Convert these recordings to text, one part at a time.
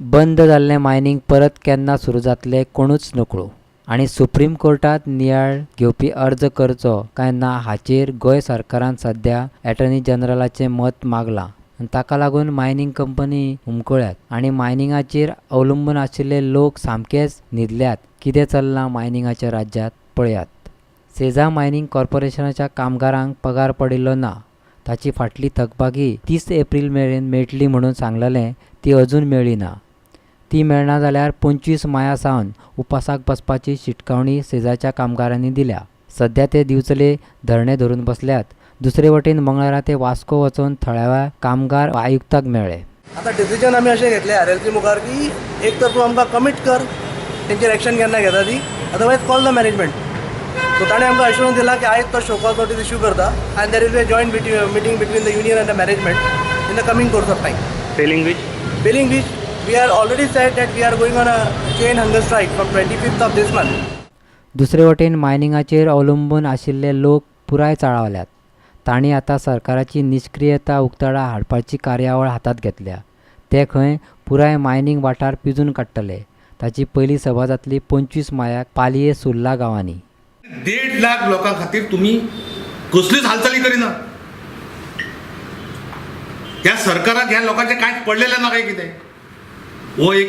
बंद जाल्लें मायनींग परत केन्ना सुरू जातलें कोणूच नकळो आनी सुप्रीम कोर्टांत नियाळ घेवपी अर्ज करचो काय ना हाचेर गोंय सरकारान सध्या एटर्नी जनरलाचें मत मागलां आनी ताका लागून मायनींग कंपनी हुमकळ्यात आनी मायनिंगाचेर अवलंबून आशिल्ले लोक सामकेच न्हिदल्यात. कितें चल्लां मायनिंगाच्या राज्यांत पळयात. सेझा मायनींग कॉर्पोरेशनाच्या कामगारांक पगार पडिल्लो ना. ताची फाटली थकबाकी 30 एप्रील मेरेन मेळटली म्हणून सांगलेलें, ती अजून मेळ्ळी ना. ती मेळना जाल्यार 25 माया सावन उपासाक बसपाची शिटकावणी सेजाच्या कामगारांनी दिल्या. सध्या ते दिवचले धरणे धरून बसल्यात. दुसरे वटेन मंगळारा ते वास्को वचून थळाव्या कामगार आयुक्ताक मेळ्ळे. आतां डिसिजन आमी अशें घेतलें आरएलसी मुखार की एक तर तूं आमकां कमीट कर, तेंचेर एक्शन केन्ना घेता ती, otherwise call the management. So ताणें आमकां एश्योरन्स दिला की आयज तो show cause notice issue करता आनी there is a joint meeting between the union and the management in the coming course of time. Failing which? Failing which, we are already said that we are going on a chain hunger strike from 25th of this month. दुसरे वटेन मायनिंगाचेर अवलंबून आशिल्ले लोक पुराय चाळवल्यात. तांणी आतां सरकाराची निश्क्रियता उक्ताडा हाडपाची कार्यावळ हातांत घेतल्या. ते खंय पुराय मायनींग वाठार पिंजून काडटले. ताची पयली सभा जातली 25 मायाक पालये सुर्ला गांवांनी. 1.5 लाख लोकां खातीर तुमी कसलीच हालचाली करिना. ह्या सरकाराक ह्या लोकांचें कांयच पडलेलें ना काय कितें, हो एक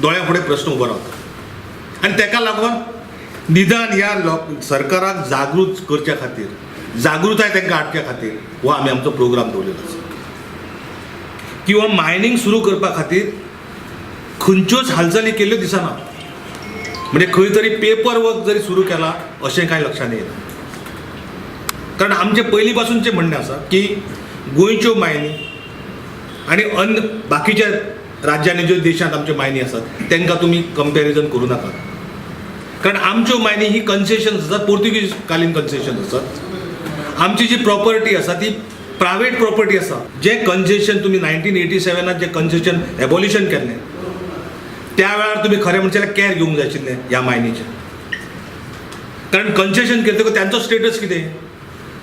दोळ्या फुडें प्रश्न उबो रावता. आनी तेका लागून निदान ह्या लोक सरकाराक जागृत करच्या खातीर, जागृताय तांकां हाडच्या खातीर हो आमी आमचो प्रोग्राम दवरलेलो आसा. किंवा मायनींग सुरू करपा खातीर खंयच्योच हालचाली केल्ल्यो दिसना. म्हणजे खंय तरी पेपर वर्क जरी सुरू केला अशें कांय लक्षांत येना. कारण आमचें पयलीं पासूनचें म्हणणें आसा की गोंयच्यो मायनी आनी अन्य बाकीच्या राज्यांनी ज्यो देशांत आमच्यो मायनी आसात तांकां तुमी कंपॅरिजन करूं नाकात. कारण आमच्यो मायनी ही कन्सेशन्स आसात, पोर्तुगीज कालीन कन्सेशन्स आसात. आमची जी प्रॉपर्टी आसा ती प्रायवेट प्रॉपर्टी आसा. जें कन्सेशन तुमी 1987नात जें कन्सेशन एबॉलिशन केल्लें, त्या वेळार तुमी खरें म्हणचे जाल्यार कॅर घेवंक जाय आशिल्लें ह्या मायनीचें. कारण कन्सेशन केलें, तांचो स्टेटस कितें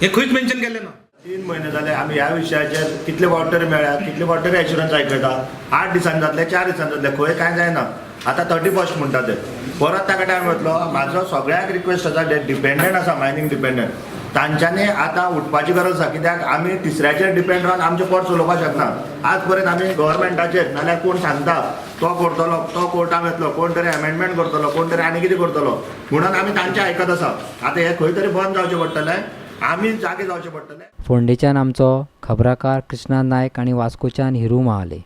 हें खंयच मेन्शन केल्लें ना. 3 म्हयने जाले आमी ह्या विशयाचेर कितले फावट तरी मेळ्ळ्या, कितले फावट तरी एश्युरन्स आयकता. 8 दिसांनी जातले, 4 दिसांनी जातले, खंय कांय जायना. आतां 31st म्हणटा ते, परत ताका टायम वतलो. म्हाजो सगळ्यांक रिक्वेस्ट आसा, जे डिपेंडंट आसा, मायनींग डिपेंडंट, तांच्यांनी आतां उठपाची गरज आसा. कित्याक आमी तिसऱ्याचेर डिपेंड रावन आमचें पोट चलोवपाक शकना. आज पर्यंत आमी गव्हर्मेंटाचेर, नाल्यार कोण सांगता तो करतलो, तो कोर्टाक वतलो, कोण तरी अमेंडमेंट करतलो, कोण तरी आनी कितें करतलो म्हणून आमी तांचें आयकत आसा. आतां हें खंय तरी बंद जावचें पडटलें, आमी जागे जावचें पडटलें. फोंडेच्यान आमचो खबराकार कृष्णा नायक आनी वास्कोच्यान हिरू महाले.